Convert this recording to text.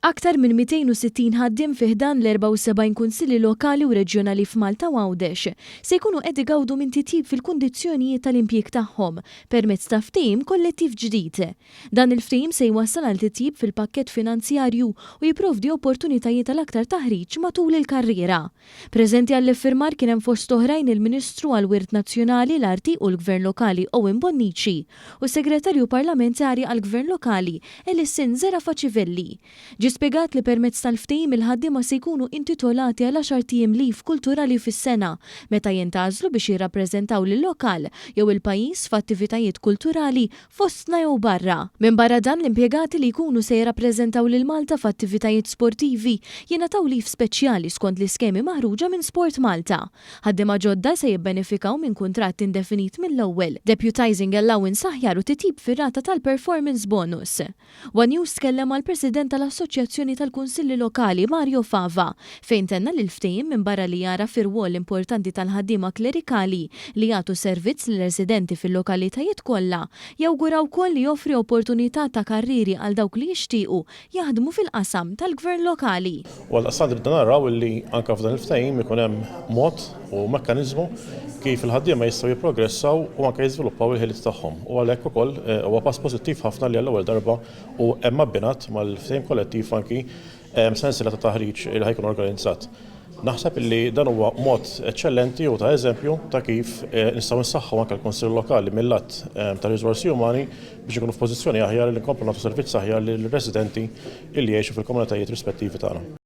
Aktar minn 260 ħaddiem fi ħdan l-74 kunsilli lokali u reġjonali f'Malta u Għawdex se jkunu qed igawdu minn titjib fil-kundizzjonijiet tal-impjieg tagħhom permezz ta' ftehim kollettiv ġdid. Dan il-ftehim se jwassal għal titjib fil-pakkett finanzjarju u jipprovdi opportunitajiet għal aktar taħriġ matul il-karriera. Preżenti għall-iffirmar kien hemm fost oħrajn il-Ministru għall-Wirt Nazzjonali, l-Arti u l-Gvern Lokali Owen Bonnici u s-Segretarju Parlamentari għall-Gvern Lokali Alison Zerafa Civelli. Ġie spjegat li permezz tal-ftehim il-ħaddiema se jkunu intitolati għal għaxart ijiem leave kulturali fis-sena meta jintgħażlu biex jirrappreżentaw lil-lokal jew il-pajjiż f'attivitajiet kulturali fostna jew barra. Minbarra dan, l-impjegati li jkunu se jirrappreżentaw lil Malta f'attivitajiet sportivi jingħataw leave speċjali skont l-iskemi maħruġa minn Sport Malta. Ħaddiema ġodda se jibbenefikaw minn kuntratt indefinit mill-ewwel, deputising allowance aħjar u titjib fir-rata tal-performance bonus. One News tkellem mal-President tal-Assoċjazzjoni tal-Kunsilli Lokali Mario Fava fejn tenna li l-ftehim minbarra li jagħraf ir-rwol importanti tal-ħaddiema klerikali li jagħtu servizz lir-residenti fil-lokalitajiet kollha, jawgura wkoll li joffri opportunità ta' karrieri għal dawk li jixtiequ jaħdmu fil-qasam tal-gvern lokali. U għaldaqstant ridna naraw illi anke f'dan il-ftehim ikun hemm mod u mekkaniżmu kif il-ħaddiema jistgħu jipprogressaw u anke jiżviluppaw il-ħiliet tagħhom. U għalhekk ukoll huwa pass pożittiv ħafna li għall-ewwel darba u hemm abbinat mal-ftehim kollettiv anki sensiela ta' taħriġ li ħa jkun organizzat. Naħseb illi dan huwa mod eċċellenti u ta' eżempju ta' kif nistgħu nsaħħu anke l-Kunsill Lokali mil-lat ta' riżorsi umani biex inkunu f'pożizzjoni aħjar li nkomplu nagħtu servizz aħjar lir-residenti illi jgħixu fil-komunitajiet rispettivi tagħna.